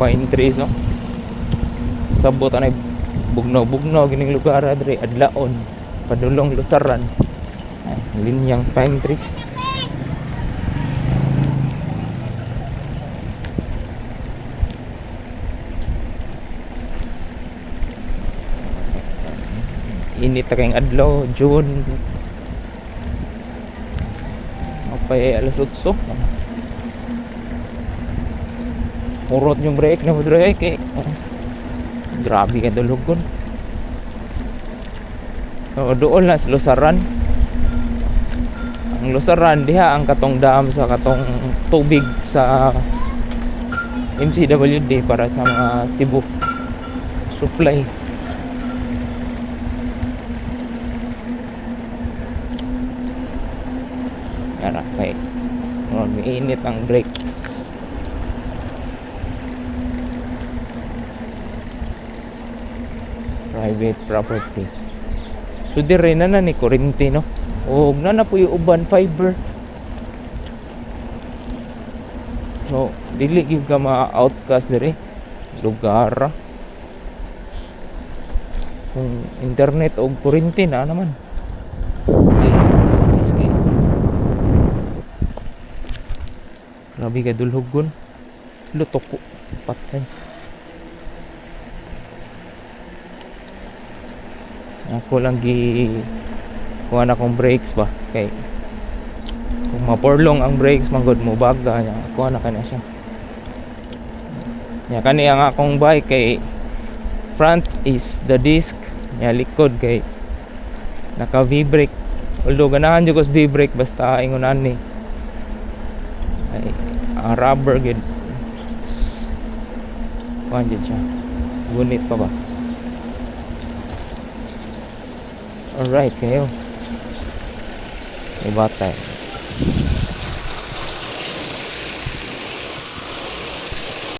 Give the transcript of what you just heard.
Pine trees, no? Sabot anay bugnaw-bugnaw gining lugar diri, adlaon padulong Lusaran. Ay, linyang pine trees. Init ta kayong adlaw, June. Mapay alas 8. Urot yung brake na mo dre kay oh, grabe ka dulugon. So, doon lang sa Lusaran. Ang Lusaran diha ang katong dam sa katong tubig sa MCWD para sa mga Cebu supply. Ara kay oh, init ang brakes. Private property. So dire na na ni kuryente, no. Og na na po yung uban fiber. So dili gyud ka ma-outcast dire lugar ra. Kung internet o kuryente na naman. Okay, sige. Grabe ka dulhugon. Lutok ko. Patay. Ako lang gi kuha na akong brakes ba kay kung maporlong ang brakes man gud mo baga niya, kuha na ka na siya. Nya kani ang akong bike kay front is the disc nya likod kay naka V-brake, although ganahan jud ko sa V-brake basta ingon ani ay ang rubber gid kuan jud siya, gunit pa ba. Alright kayo. May batay.